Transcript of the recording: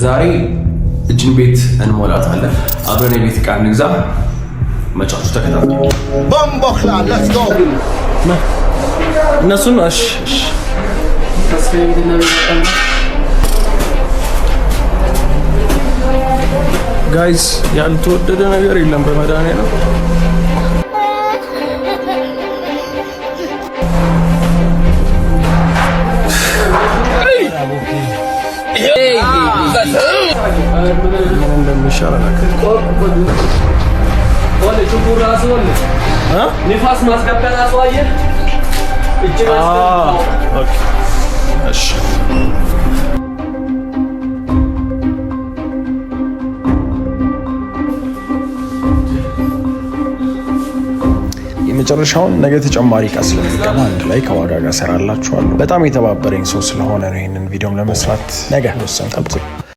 ዛሬ እጅን ቤት እንሞላታለን። አብረን የቤት ዕቃ እንግዛ። መጫችሁ ተከታተሉ። እነሱን እሺ፣ እሺ። Guys፣ ያልተወደደ ነገር የለም በመድኃኒዓለም። ምን እንደሚሻል አላውቅም። ንፋስ ማስገቢያ ራሱ አየህ፣ እጅ Okay፣ እሺ። የመጨረሻውን ነገ ተጨማሪ እቃ ስለሚገባ አንድ ላይ ከዋጋ ጋር ሰራላችኋለሁ። በጣም የተባበረኝ ሰው ስለሆነ ነው ይህንን ቪዲዮም ለመስራት ነገ ወሰን። ጠብቁኝ።